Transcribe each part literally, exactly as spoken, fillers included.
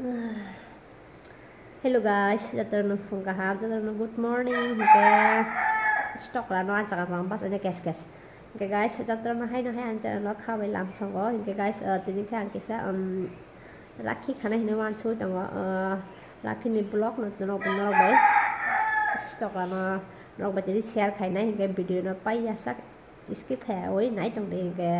Hello guys, jotono phung kaham, jotono good morning. Hingke stock rano achak achak bas ene kes kes. Hingke guys, jotono haino hai ang channel o khabai lam songo. Hingke guys, uh, tini khe ang kisa, um, rakhi khana hinwi wansugwi tongo. Uh, rakhi ni vlog no norok norok bai stock rano norok bai tini share khainai, hingke video no pai yasak. Skip khaiwi nai tong di, hingke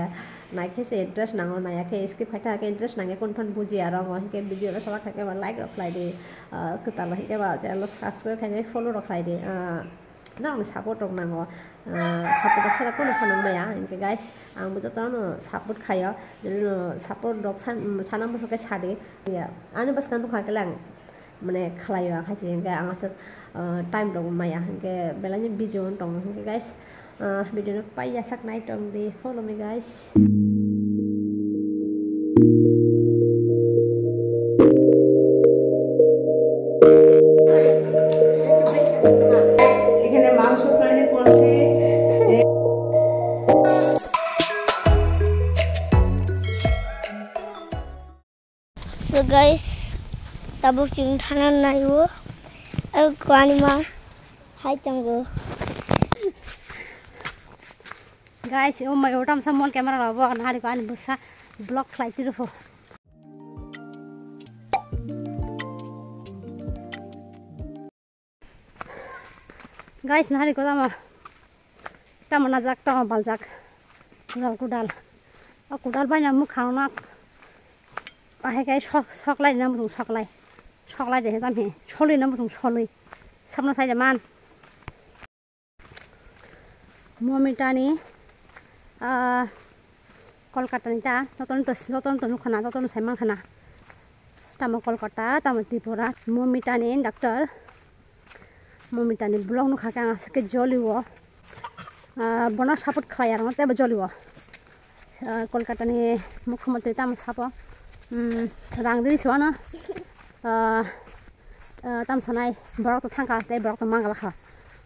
nai khe se interest nango, naiya khe skip khai thang khe interest nangya, kunu phano bujiya oro. Hingke video no chwla kha khe ba like rok khlai di, ah, kwtal hingke ba channel subscribe khainai follow rok khlai di, ah, norokni support rok nango, ah, support rok sara kunu phano maya. Hingke guys, ang bo jotono support khaio, jotono support rok san-, sana muchung khe sa di. Ya, ani bwskang nukha khe lang mane khlaio, ang hai se hingke ang aswk, ah, time rok maya, hingke belai ni busy on tongo. Hingke guys, ah, video no pai yasak nai tong di, follow me guys. এখানে মাংস তৈরি করছি। So guys, tabuk chwng thana naiyo. Aro kwani ma hai tongo. Guys, o mai o tamsa mol camera rok bo nahari ko ani bwsa vlog khlai tiro pho. Guys, nahari ko tamo, tamo najak, tamo baljak, kudal, kudal. O kudal baina mukhang nak, ahai kai sok, soklai na muchung soklai, soklai de tam he, solwi na muchung solwi, sabna sai de man. Momita ni, ah, Kolkata ni ta, jotono to, jotono to nukha na, jotono sai mankha na. Tamo Kolkata, tamo Tripura, Momita ni doctor. Momita ni vlog nukha khe ang aswk khe jolio. Ah, bono support khlai arokno teibo jolio. Ah, Kolkata ni mukhyamantri tamo sabo, um, rang ri suano, ah, ah, tamo sanai borok to thangkha tei borok to mangala kha.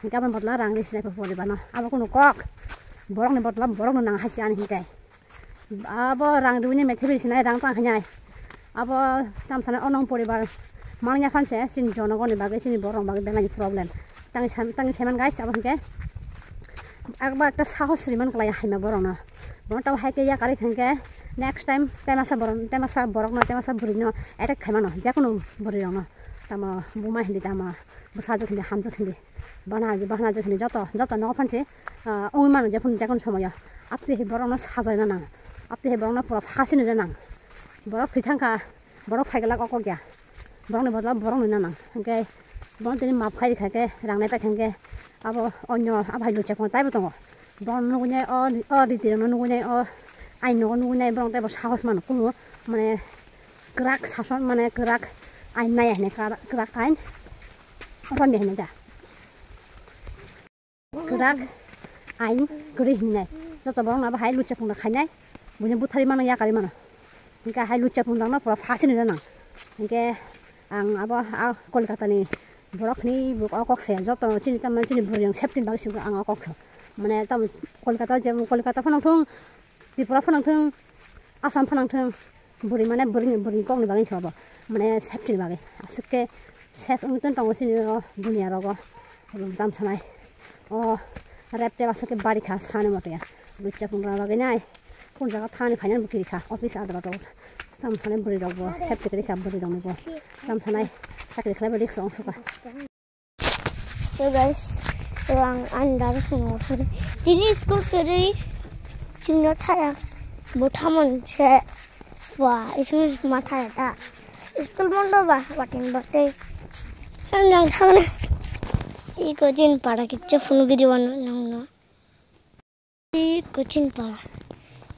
Hingke aboni bodolo rang ri sinai poribar no. Abo kunu kok. Borokni bodolo borokno nang hai se ani hingke. Abo rang riwini mekhe biri sinai rang tang hinai. Abo tamsana onong poribar mangya phanse chini jonogoni bagwi, chini borok bagwi belai problem. Tangwi sam-, tangwi saiman guys, abo hinkhe akbar ekta sahos riman kwlai haima borokno. Bono tabo hai khe yakarwi khankhe next time temasa borok, temasa borokno, temasa bwrwino attack khaimano, jekunu bwrwirokno. Tamo buma hindi, tamo bwsajwk hindi, hamjwk hindi. Bahana, bahana jwk hindi joto, joto nogo phansi, ah, wngwi mano jephun, jekunu somoyo. Apni hai borokno sajaina nang. Apni hai borokno pura phasini rw nang. Borok thwi thangkha, borok phai glak o kok ya. Borokni bodolo borok nwi na nang. Hwnkhe bono tini map khai rikha khe, rang nai paikha khe, abo onyo, abo hai luchepung taibo tongo. Bono nugwi nai o, o riti rokno nugwi nai o, ain nogo nugwi nai borok taibo sahos mano kunu, mane kwrak sason, mane kwrak ain nai hinui, kwrak ain romya hinui da. Kwrak ain kwrwi hinwi nai. Joto borok no abo hai luchepung rok khainai. Buini butharwi mano, yakarwi mano. Hingke hai luchepung rok no pura phasini rw nang. Hingke ang abo a Kolkata ni borok ni bo o kok se joto chini tamni chini bwrwi rok safety ni bagwi se ang o kok se. Mane tamo Kolkata je Kolkata phano thung, Tripura phano thung, Assam phano thung, bwrwi mane bwrwini, bwrwini kokni bagwi se obo, mane safety ni bagwi. Aswk khe ses wngwi tong tongo chini o duniya rogo, tam sanai. O rep tep aswk khe bari kha sani mote ya. Luchepung rok bagwi nai. Kun jaga thani phainani bo kiri kha, office adra rok. Tam sanai bwrwi rok bo safety kiri kha, bwrwi rok ni bo. Tam sanai chakri khlai bo risk ong suka. So guys, so ang ani dada songno thangdi. Tini school kwrwi chwngno thaya. Bo thamon se ba school ma thaya ta. School bondo ba watin bote. Ang nang thangna. Iko jin para kichcha phunugiri wan nangno. Iko jin para.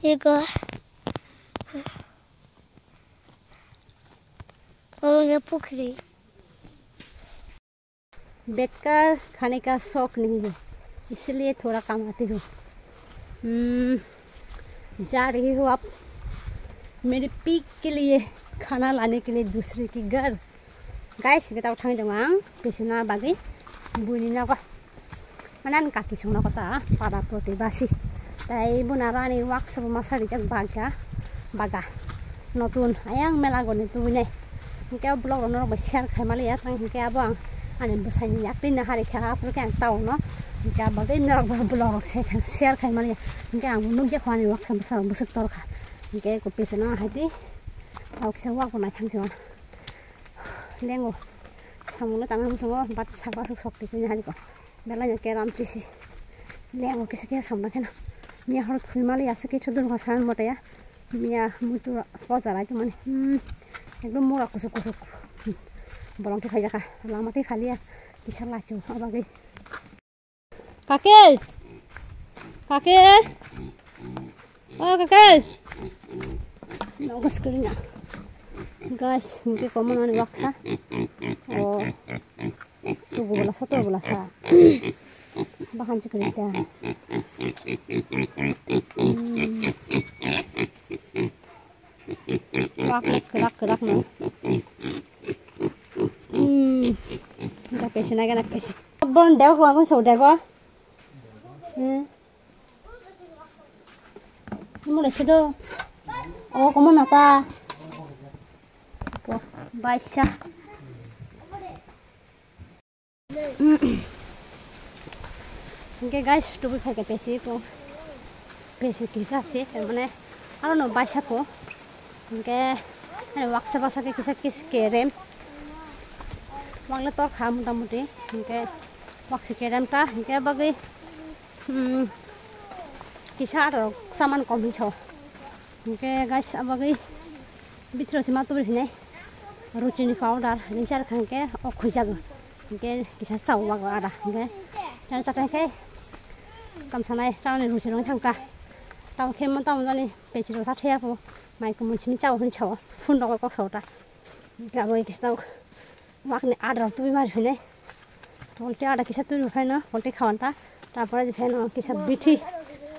Iko. Oro ya pukhri. बेकार खाने का शौक नहीं है, इसलिए थोड़ा कमाती हूँ। हम्म, जा रही हूँ अब मेरे पी के लिए खाना लाने के लिए दूसरे के घर। Guys, hingke tabuk thangwi tongo ang pisina bagwi buini nogo. Mane ani kaki songno kota para proti basi. Tai buna rani workshop masa rijak bagya baga. Notun ayang mela goni tubunai. Hinkhe o vlog rok norok bai share khai maliya, tang hinkhe abo ang ani bwsai ni yakni nahari kha, aphuru khe ang town no. Hinkhe abo tei norok bai vlog rok share khai, share khai maliya. Hinkhe ang nukya kho ani waksa bwsa rok bwswk tor kha. Hinkhe eko pesa no hai di. Tao kisa wak bo nai thang si o. Lengo. Samung no tang ham sungo, but sak aswk sok tikni nahari ko. Belai no keram tisi. Lengo kisa kisa samna kheno. Miya horo thwi maliya se kisa dun kha saran motaya. Miya muitu poja rai tongmani. Hmm. Ekdom mura kusuk kusuk. Hmm. Bolong twi phaijakha. Lama twi phaliya. Kisa lachu abagwi. Kake! Kake! O kake! Nogo screen na. Guys, hinkhe komo nani waksa. O. Sugu bwlasa, to bwlasa. Bahan se kwrwi ta. Hmm. Wak le kwrak kwrak no. Hmm. Da pesi na gana pesi. Bon dego ko so dego. Hmm. Mo le sido. O komo na ta. Ko baisa. Hinkhe guys, tubui phaikha pesi ko, pesi kisa se, mane, aro no baisa ko. Hinkhe, ani waksa basa khe kisa kis kerem. Wakle tor kha mota moti. Hinkhe, waksi kerem ta, hinkhe bagwi, hmm, kisa aro saman kom hinso. Hinkhe guys, abagwi bithro se ma tubui hinai. Ruchini powder, ringsa rwkha hinkhe o khuijago. Hinkhe kisa chao wago ada. Hinkhe chana chata hinkhe kamsanai chani ruchi rwng thangkha. Tamo khe mo tamo jani pechiro sa thaya pho. Mai kumun simi chao hwn chao. Phone rok kok sao ta. Hinkhe abo kisa tao. Wakni adrok tubui mari phine. Polti ada kisa tubui phaino, polti khawan ta. Tapore pheno kisa bithi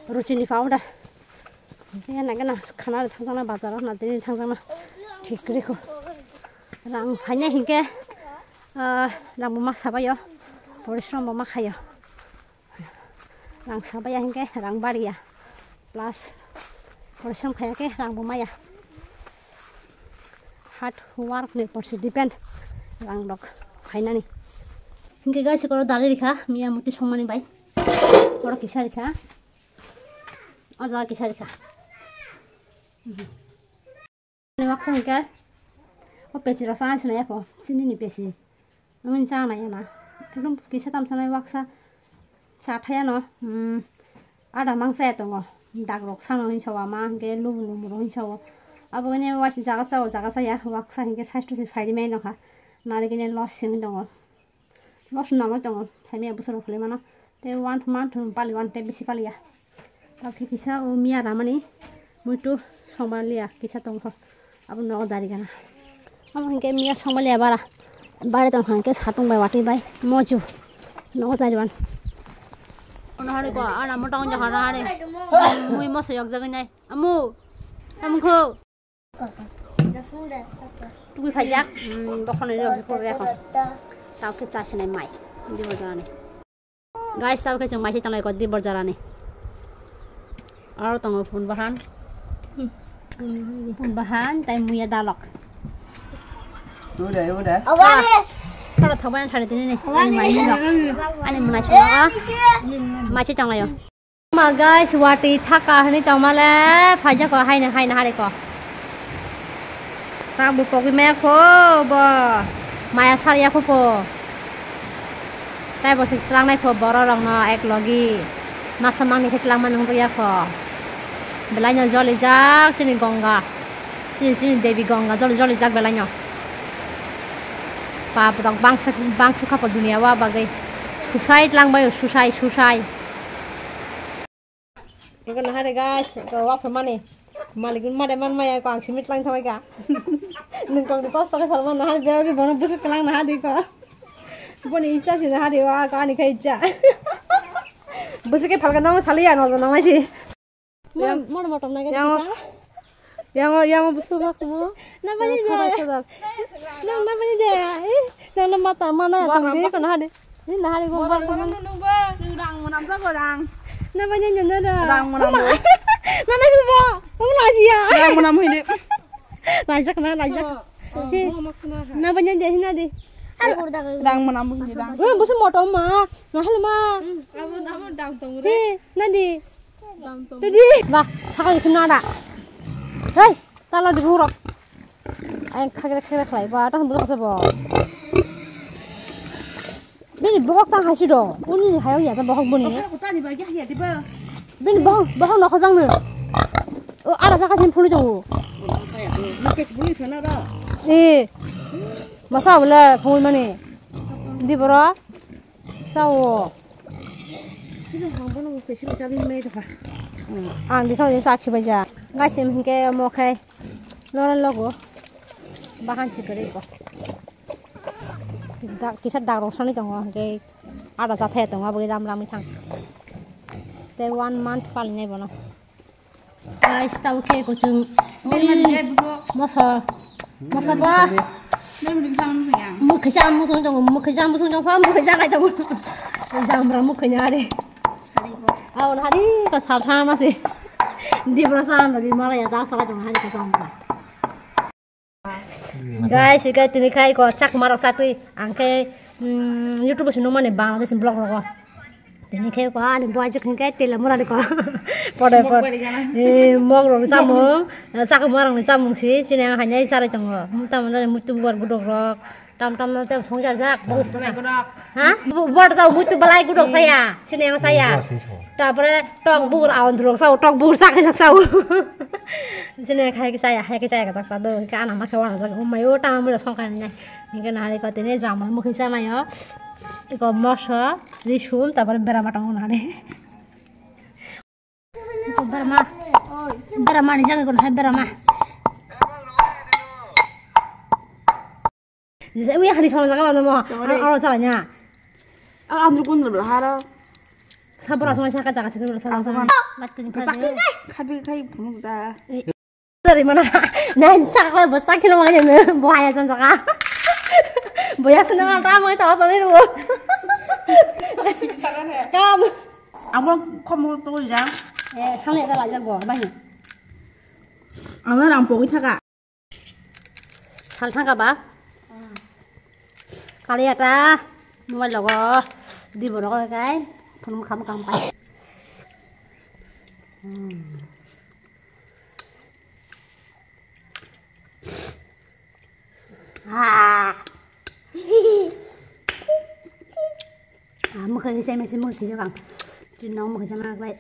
ruchini powder. Khe na gana khana thangjakna bazar na dini thangjakna thik rikho. Rang phaina hinkhe, ah, rang bo ma sabayo. Porishrom bo ma khayo. Rang sabaya hinkhe rang bariya. Plus porishrom khaya khe rang bo maya. Hard work ni porsi depend rang rok phainani. Hinkhe guys, koro dali rikha, miya muti songmani bai. Koro kisa rikha. O jaga kisa rikha. Ani waksa hinkhe o pesi rok chana sinai ya pho, chini ni pesi. Nungni chana ya na. Ekdom kisa tam sanai waksa cha thaya no. Hmm. Ada mangsa ya tongo. Dak rok sano hinsa wa ma hinkhe lubu lubu rok hinsa o. Abo ne waisa jaga cha o jaga cha ya waksa hinkhe saistu se phaidi mai nokha. Nari kene loss simi tongo. Loss nangwi tongo, saimaya bwswk rok philai mano. Tei one month pali one tei bisi paliya. Tei kisa o miya ramani muitu songmaliya kisa tongkho. Abo nogo dari gana. Amo hinkhe miya songmaliya bara. Bare tong hinkhe satung bai watwi bai moju. Nogo dari wan. Ono hari ko ana mota onja hana hari. Mui moso yok jagai nai. Amu. Amu kho. Tugui phaijak, mm, bokhorni rok se pore ekho. Tao khe cha sinai mai, dibor jorani. Guys, tao khe chwng mai se tanglai kho dibor jorani. Aro tongo phun bahan. Phun bahan, tai muya dalok. Udah, udah. Thora thokbai thari tini ni. Ani mai ni rok. Ani munai suna. Mai se tanglaio. Ma guys, wati thaka hwnwi tongmale, phaijak ko haino, haino hari ko. Tabuk pogwi maya kho bo, maya sar ya kho po. Tai bo sik tlangnai kho borok rok no ek logi. Masa mangni khe tlangma nung ya kho. Belai no joli jak chini Ganga. Chini, chini Devi Ganga joli joli jak belai no. Pap rok bangsa, bangsu kha po dunia wa bagwi. Suicide lang bai, suicide, suicide. Eko nahare guys, eko wapha mani. Malik ni mare man maya ko ang simi tlang thabai ka. Nung kong ni kosto ke phalma nahare beo ki bono busuk tlang nahadi ko. Boni icha si nahadi wa ko ani kha icha. Busuk ke phalka nang sali ya no no ngai si. Yang mana motor naga yang. Yang, yang busuk aku mo. Na bani de. Nang na bani de. Eh, nang na mata mana ya tang de. Nahari gombar nunggu. Rang munam jago rang. Na bani nyono rang. Rang munam. Nana kubo. Ung laji ya. Rang munam hini. Laijak na, laijak. Ki? Na banya jadi na di. Rang mana mungkin rang. Eh, busu motor ma. Mahal ma. Hmm, abo, abo dam tong re. He, na di. Dam tong. Di. Bah, sakal itu nada. Hei, talo di burok. Ang khagre khagre khlai ba, tang busu bo. Bini bohok tang hai si do. Uni ni hayang ya ta bohok buni. Oke, aku tani ba ya ya di ba. Bini bohok, bohok no khojang no. O, ara saka sin phuli tongo. Mukesh buni thana da. Eh. Masa bole phul mani. Di boro. Sao. Sino hang bono mukesh lo sabi mai thaka. Ang di thang sa chi baja. Ngai sim ke mo khai. Nora logo. Bahan chi kare ko. Dak, kisa dak rok sani tongo, hingke ada jathai tongo, abo ram ram thang. Tei one month palinai bono. Guys, tabo khe kuchung. Ui, moso, moso ba. Mukhaisa musung tongo, mukhaisa musung tongo, mukhaisa nai tongo. Jamra mukhaina are. Aw, hari ka saltham ase. Dibra san lagi mala ya da sala tongo hari ka jamra. Guys, ika tini khai ko chakma rok chatwi, ang khe, mm, YouTube o se nukmani Bangladesh ni vlog rogo. Tini khai ko ani boy jek khai tela mura ni ko. Pore por. Eh, mok rok ni chamung, chakma rok ni chamung si, chini ang hainai charai tongo. Muta manja ni mutu buar gudok rok, tam tam no te songjar jak. Ha? Bu-, buar jau mutu balai gudok saya, chini ang saya. Tapore tok bugur aon durok sao, tok bugur sakhe nak sao. Jene khai ke chaya, hai ke chaya ka tak do. Ka ana ma khe wana jak, umai o tama mura song khai nai. Hingke nahari ko tene jamal mukhi chanayo. Iko moso, risum, tapore berama tong nahari. Iko berama. Berama ni jaga ko nahari berama. Jesa wi hani song jaga mano mo. Aro chala nya. Ang andru kun bela haro. Sabra song sa ka jaga sikul sa. Mat kun ka. Khabi khai phunuk da. Sorry mana. Nan sa ka basta kilo ma ne. Bo haya jan jaga. Bo ya suna ta mo ta sorry ro. Kam. Amo khomo to jang. Eh, sale da la jago bani. Ang rang pogwi thaka. Sal thangka ba? Kali ata mobile logo di borok kai phone mokha mokha pai. Ah. Ah, mokhe ni sai mesi mokhe kisa kang. Chin nang mokhe sama bai.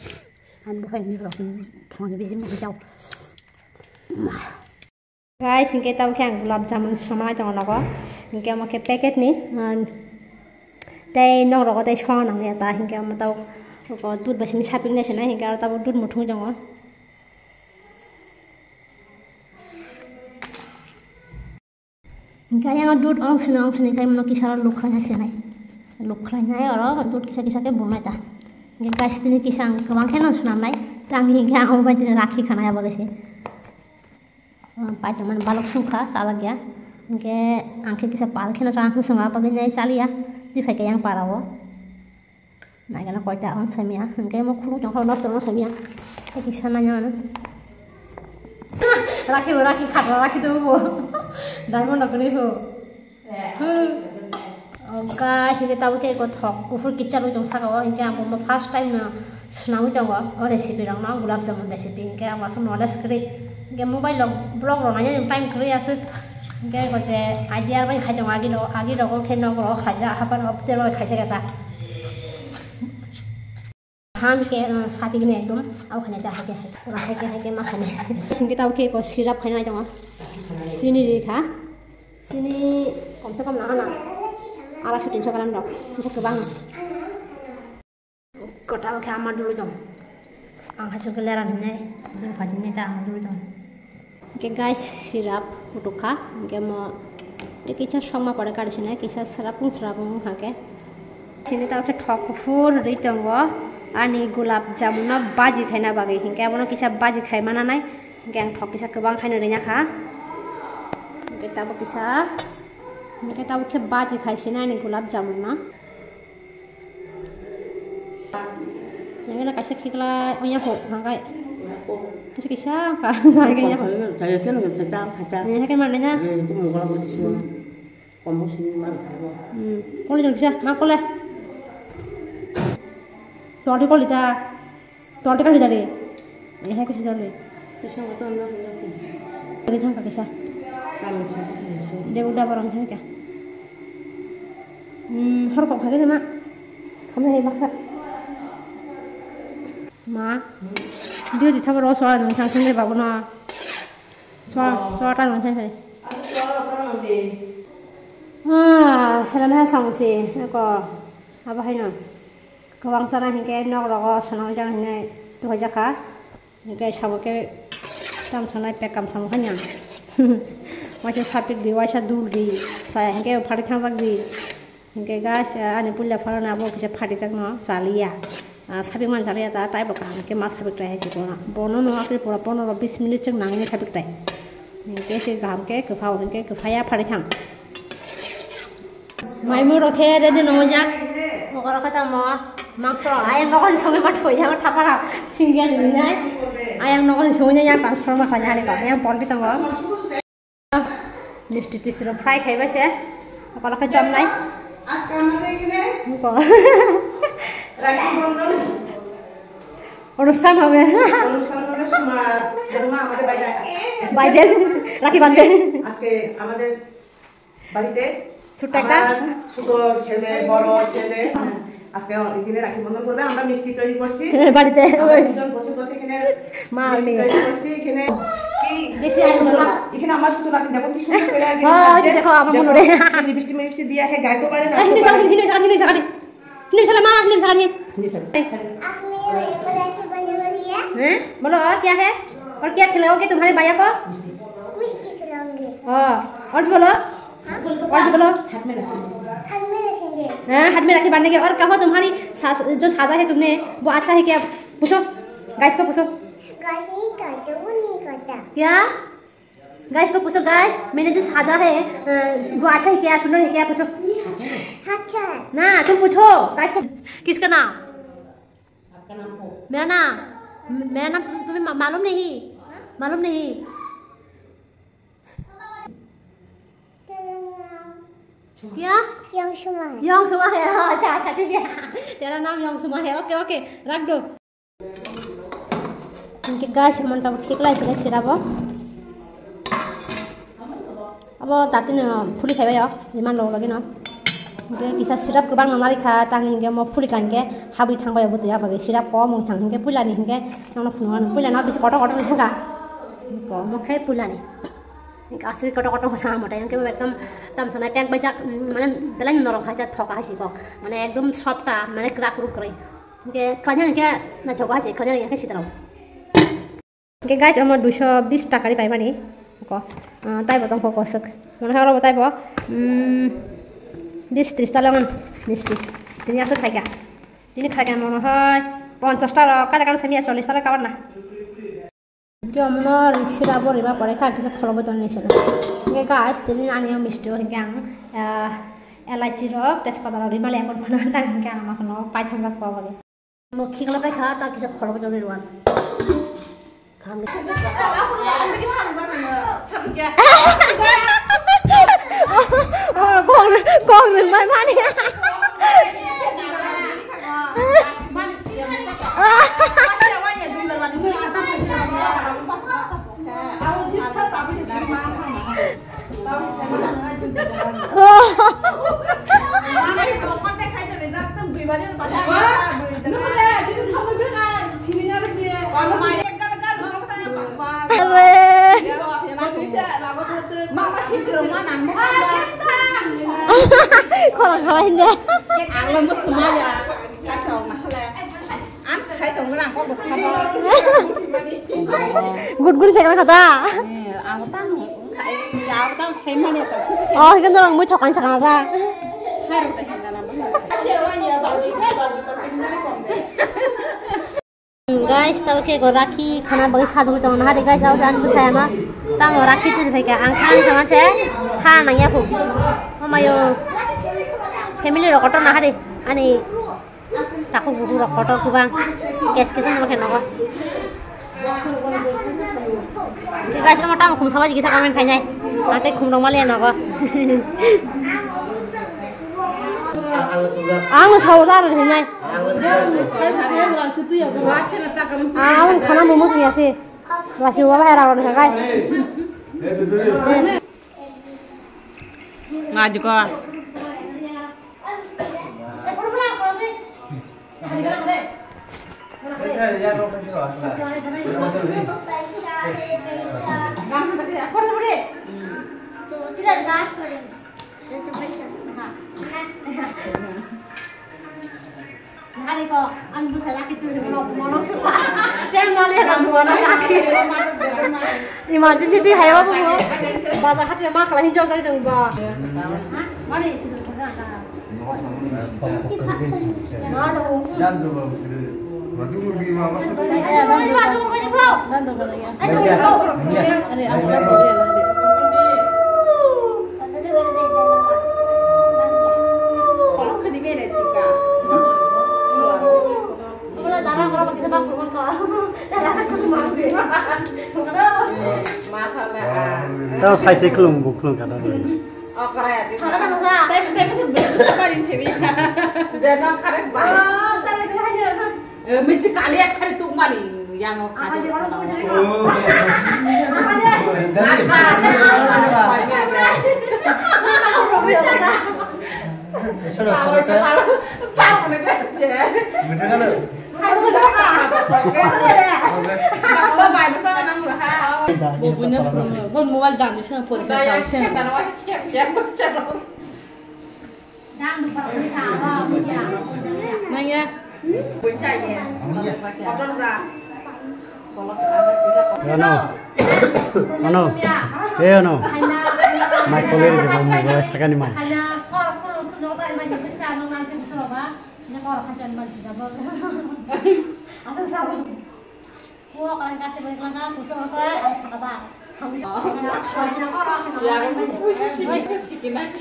An bo khai ni rok. Thong bisi mokhe chao. Guys, hingke tamo khe ang gulab jamun swnamnai tongo nogo. Hingke omo khe packet ni, ah, tei nok rogo tei songna nangya ta. Hingke omo tamo dud bai simi sapiknai se nai, hingke aro tamo dud muthung tongo. Hingke ayang dud ong sini, ong sini khai mono kisa aro luk khlaina se nai. Luk khlainai oro dud kisa kisa khe bunai ta. Hingke guys, tini kisa ang kwbang kheno swnamnai. Tang hingke ang omo bai tini rakhi khanai abo kaisa. Ah, paithaman balok sukha, chalak ya. Hingke ang khe kisa pal kheno chang sung sung, apagwi nai chaliya. Twi phai khe yang para o. Naikhe no koita on samya. Hingke mo khuluk tong kha, nosto no samya. Kisa nanya ano. Rakhi bo, rakhi khatra, rakhi do bo. Diamond no kwrwi ho. Hmm. Oh, guys, hingke tabuk khe eko thok kuphur kisa rwi tong saka o, hingke ang bo first time no swnamwi tongo o recipe rok no, gulab jamun recipe, hingke ang aswk knowledge kwrwi, hingke mobile rok vlog rok nainani time kwrwi aswk, hingke eko je idea bai khai tongo agi rok, agi rok o khe nok rok khaijak, hapan o hotel rok khaijak eta. Ham ke, uh, sapi gini ekdom, au khane da hai ke hai, pura hai ke hai ke ma khane. Singke tau ke ko syrup khaina jong. Sini ri kha. Sini kom se kom na na. Ara shutin so kalam dok. Bisa kebang. Kotal khe ama dulu jong. Ang hai so ke leran hinai. Dum phadi ne ta ama dulu jong. Hingke guys, syrup kutuk kha, hingke mo tei kisa sokma pore kari sinai, kisa srapung srapung wngkha khe. Sini tamo khe thok kuphur rwi tongo, ani gulab jamun no baji khaina bagwi, hingke abono kisa baji khai mana nai, hingke ang thok kisa kwbang khaino rina kha, hingke tabuk kisa, hingke tabuk khe baji khai sinai ani gulab jamun no. Yang kaisa khiklai oya ho hangkai. Kisa kisa ka. Kaya kaya. Kaya kaya kaya kaya. Ini kan mana nya? Hmm, itu mengkol aku di sini. Kombo sini mana? Hmm. Kole dong kisa, ma kole. Tuh ada kole dah. Tolta kali tadi. Eh, hai kisa tadi. Kisa nggak tahu, nggak tahu. Tadi kan kisa. Sama sih. Dia udah barang sini kah? Hmm, hor kok kali mak. Kamu hebat kak. Ma. Dia di thabar soal nang sang sini babu na. Soal, soal ta nang sang sini. Ah, salam hai sang si. Ako. Apa hai na? Kwbangsa no hinkhe nok rogo swnamjak hinwi tuhaijak kha. Hinkhe sabo khe tamo sanai pekam samo kha nang. Waisa sapik di, waisa dul di, chaya hinkhe phatwi thangjak di. Hinkhe guys, ani puila phano abo kisa phatijak no chaliya. Ah, sapik man chaliya ta, taibo kaham khe ma sapik tai hai se bono. Bono no akhe pura pondro bis minute chwng nangni sapik tai. Hinkhe se kaham khe kwphao hinkhe kwphaya phatwi thang. Maimung rok khe ready nongo jak. Mokol rok khe tamo mangso ayang nogo ni songwi ma thoi ya thapara single ni nai. Ayang nogo ni songwi ya transforma khlai ya ni kok yang pon pi tongo. Misti tisti rok fry khai bai se. Mokol rok khe chom nai. আজকে আমাদের এখানে Mokol. রাখি বন্ধন অনুষ্ঠান হবে। অনুষ্ঠান করার সময় ঠাকুমা আমাদের বাড়িতে বাইরে রাখি বাঁধবে। আজকে আমাদের বাড়িতে ছোট্ট একটা আমার ছোট ছেলে, বড় ছেলে, আজকে এখানে রাখি বন্ধন করবে। আমরা মিষ্টি তৈরি করছি। বাড়িতে আমরা ওই দুজন বসে বসে এখানে মা মিষ্টি আমি। তৈরি করছি। এখানে কি বেশি আসবে না। এখানে আমার ছোট নাতি দেখো কি সুন্দর করে আগে হ্যাঁ, ওই যে দেখো আমার মনে হয়। লিপস্টিক মিপস্টিক দিয়ে আগে গাইতে পারে না। হিন্দি শাড়ি, হিন্দি শাড়ি, হিন্দি sari. Hindi bisa lama, hindi bisa lagi. Hindi bisa. Aku yang boleh aku boleh boleh ya. Hah? Bolo, aur kya hai? Aur kya khilaoge tumhare bhaiya ko? Misti khilaonge. Oh, aur bhi bolo. Aur bhi bolo. Hat mein rakhenga. Hat mein rakhenga. Haan, hat mein rakhi bandhenge. Aur kaho tumhari sas-, jo saja hai tumne, wo acha hai kya? Pucho. Guys ko pucho. Guys nahi karta, wo nahi karta. Kya? Guys को पूछो, गाइस, मैंने जो साजा है, अ, वो अच्छा है क्या, सुंदर है क्या, पूछो। अच्छा है। ना, तुम पूछो, गाइस को। किसका नाम? आपका नाम हो। मेरा नाम, मेरा नाम तुम्हें मा-, मालूम नहीं? मालूम नहीं? तेरा नाम क्या? Yang Suma है। Yang Suma है, हाँ, अच्छा, अच्छा, ठीक है। तेरा नाम Yang Suma है, ओके, ओके, रख दो। Hinkhe guys, monta bo khiklai sile sirap o. Abo tatino phuli khaibai o, iman log logino. Hinkhe kisa sirap kwbang no narikha, tang hinkhe mo phuli ka hinkhe habwi thangbai o bwtwi, abagwi sirap kom wng thang hinkhe puilani hinkhe nono phunuknani, puilano bisi kotor kotor wng thangkha. Kom wng khe puilani. Hinkhe aswk kotor kotor wng thangkha motai, hinkhe ekdom tamsanai pek baijak, mane belai norok hai thok hai si kok. Mane ekdom soft ta, mane kwrak kwrwk kwrwi. Hinkhe khlaiya hinkhe naithogo hai se, khlaiya hinkhe sitrao. Hinkhe guys, omo duiso bis taka ri paimani. Ko, ah, taibo tongkho koswk. Mone hoi orobo taibo, mm, bis tris ta longan misti. Tini aswk khaikha. Tini khaikha mone hoi ponchas ta rok, kare kare samiya chollis ta rok kabar na. Hinkhe omono sirap o rima pore kha kisa kholobwi tonwi sina. Hinkhe guys, tini ani o misti o hinkhe ang, ah, elaichi rok, tejpata rok rima le, ekon phano tang hinkhe ang masano pai thangjak kok bagwi. Mo khikla pai kha, ta kisa kholobwi tonwi rwan. Kham. Kok, kok rwngmani. Khorang khala hinja. Ang lo musu maya. Ang sai tong nang kok bwskango. Gud gud sai kana khata. Eh, ang tang, ang tang sai mani to. Oh, hikan dorong mui thokan sakana ta. Hai ro ta hinna na. Guys, tao khe go rakhi khana bagwi sajagwi tongo nahari guys, abo se ani bwsai ano tamo rakhi twi phaikha ang than sama se tha nangya khu. Omayo family rok kotor nahari ani. Takhuk bukhuk rok kotor kwbang. Kes kes wngma khe nogo. Guys, mo tamo khum sabai gisa comment khainai. Ate khum rok mali nogo. Ang saudar hinai. Ang khana momo sing yasi. Lasi baba hera ron khakai. Ngadiko. Nani ko, ang busa laki tu ni mono, mono suka. Jangan malah ram mono laki. Emergency di hayo bu. Baza hati ma kala hinjau tadi dong ba. Mari sudah pernah ta. Mano. Tao sai se khulum bu khulum kata. Okra ya. Tei tei masa beri sabarin sebi. Jeno kare ba. Misi kali ya kare tuk mani yang osa. Bo buino phwrwngmung, bo mobile dam se porisa tao se. Nang ya? Ano? Ano? Eh, ano? Mai kolai ri ba mobile sakani mai.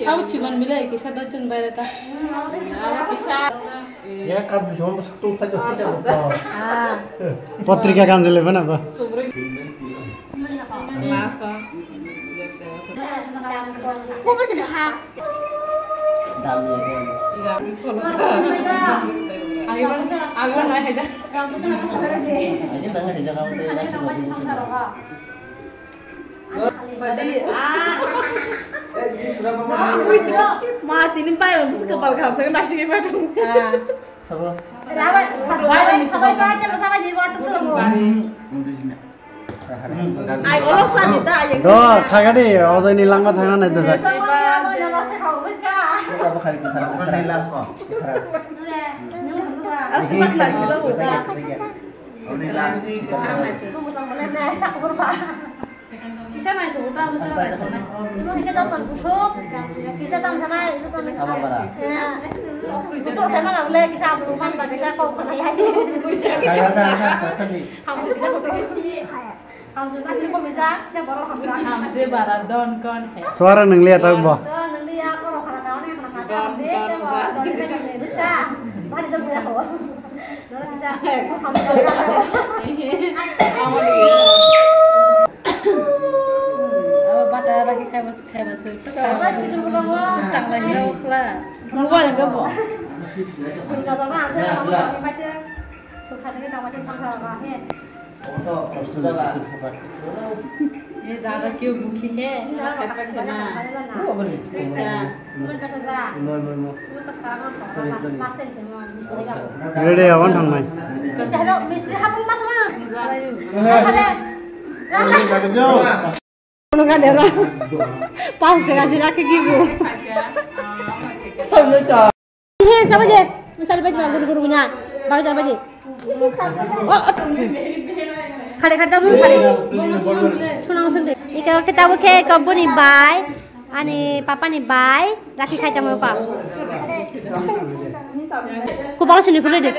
Abo chiman bilai kisa dojon bai reta. Ya, kap bising mo saktung phai do kisa. Ah. Patrika kanjele bana ba. Masa. What was it, ha? Dam ya, dam. Ayo, ayo, nang haja. Ayo, nang haja, kamu teh, nang haja. Ma, tini pai, bus kepal kham, saya nasi ke padung. Ah. Sabo. Rabai, sabai, sabai, sabai, sabai, jadi waktu suruh. Ai, olok sani ta, ai. Do, thagadi, ojai ni langma thangna nai do sak. Kisa nai, kisa nai. Imo hingke joto ni busuk, kisa tang sanai, joto ni busuk sai mana bole, kisa abu man ba, kisa kok khanai hai. Hamsi kisa kok khanai. Hamsi na kiri kok kisa, kisa borok hamsi. Hamsi bara don kon hai. Suara nang lihat aku, Bah. Don nang lihat, borok khana kawan yang khana kawan. Don, don, don. Bari jam ya ko. Abo bata raki khaiba, khaiba se. Tang lagi ukhla. Mobile ga bo. Ye dada kyo bukhi he. Ready, awan thangnai. Pas taka sira ke gibu. He, sabaje. Sabaje, guru, guru, nya. Bagi sabaje. Oh, oh. Khade, khade, tabuk khade. Sunang, sunde. Ika, kita buke, kobuni bai. Ani papa ni bai, rakhi khai tamo pa. Kupalo sini phule de.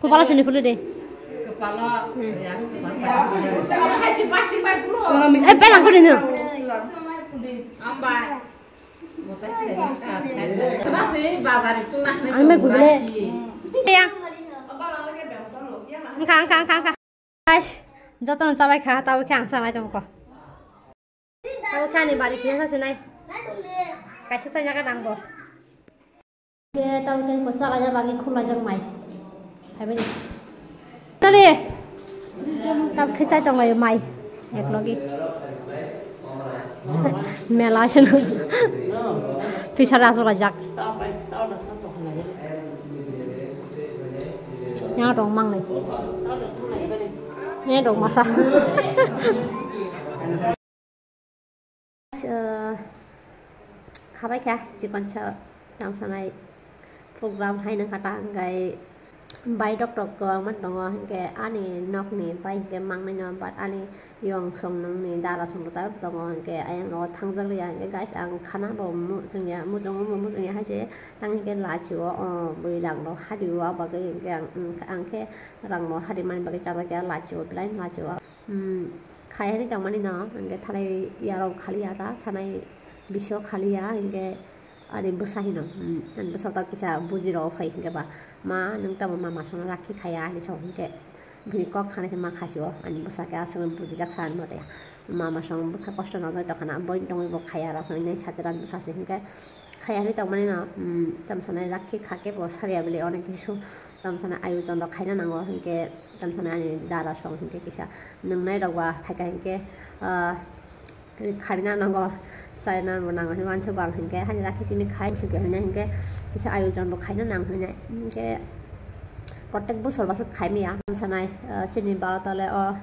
Kupalo sini phule de. Kupalo. Hmm. Eh, belang phule no. Ang me gule. Ya. Angka, angka, angka, angka. Guys, Jotono chabai kha, tabuk khe ang chanai tongkho. Tabuk khe ani bari khe sasinai. Kaisa chaina khe nangbo. Khe tabuk khe ko chalaijak bagwi khulajak mai. Phaibani. Tali. Tabuk khe chai tonglaio mai. Eklogi. Mela sino. Pisa rasulajak. Yang dong mang ni. Yang dong masa. Eh, khabai kha chikon sa tang sanai program hai nang kata hingkai bai dok tok kwbangma tongo, hingke ani nokni bai hingke mangnai no, but ani yong song nangni dara song tabuk tongo, hingke ayang nogo thangjak liya, hingke guys ang khana bo muchungya, muchungo bo muchungya hai se tang hingke lachi o, o bwrwi rang rok hadi o, abagwi hingke ang, ang khe rang rok hadi mani bagwi chajak ya lachi o, blind lachi o. Hmm, khai hai tongmani no, hingke thanai yarok khali ya ta, thanai biso khali ya, hingke ani bwsa hino, hmm, ani bwsa ta kisa buji rok phai hingke ba, "Ma, nwng tamo mama songno rakhi khaya," hinwi song hingke, bini kok khanai se ma khasi o, ani bwsa khe aswk bujijak sa ani mote, mama song bwkha kosto nang jai tongkha na, boin tongwi bo khaya rok hinwi sati ran bwsa se hingke, khaya hinwi tongmani no, hmm, tamo sanai rakhi kha khe bo sariya bile onek kisu. Tamsana ayojon rok khaina nango, hinkhe tamsana ani dara song hinkhe kisa nwngnai rok ba phaikha hinkhe, ah, kharina nango, chaina bo nango hinwi uansukgo ang hinkhe, hani rakhi simi khai musuki hwnwi hinkhe kisa ayojon bo khaina nang hwnwi hinkhe protek bosor baso khaimaya. Tamsanai, ah, chini baro tole o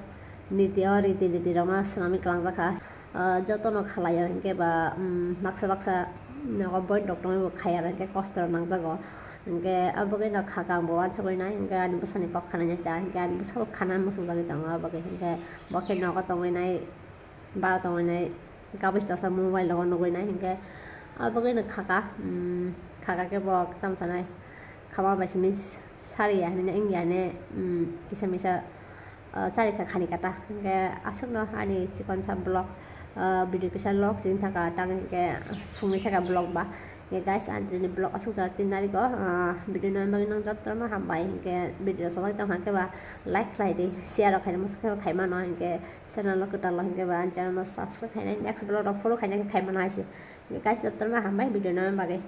niti o riti riti rokno swnamwi kwlangjakha. Ah, jotono khalaio hinkhe ba, um, baksa baksa nogo boin rok tongwi bo khaiya hinkhe kosto rok nangjago. Hinkhe abo bagwi no khaka ang bo uansukwi nai, hinkhe ani bwsani kok khana nai ta, hinkhe ani bwsa bo khana muchungjagwi tongo, abo bagwi hinkhe bo khe nogo tongwi nai, bara tongwi nai, kabuis tosa mobile rogo nugwi nai, hinkhe abo bagwi no khaka, um, khaka khe bo tamsa nai, khama bai simi sariya hinwi wngya hinwi, um, kisa misa, ah, charikha khani kata. Hinkhe aswkno ani chikonsa vlog, ah, video kisa log chini thaka tang hinkhe phungni thaka vlog ba. Hinkhe guys, ang tini vlog aswk jora tin narikgo, ah, video no bagwi nang jotono hambai. Hinkhe video somai tong kha khe ba like khlai di, share rok khaina muchung khe ba khai mano. Hinkhe channel no kwtal lo hinkhe ba ang channel no subscribe khainai, next vlog rok follow khaina khe khai mano hai se. Hinkhe guys, jotono hambai video no bagwi.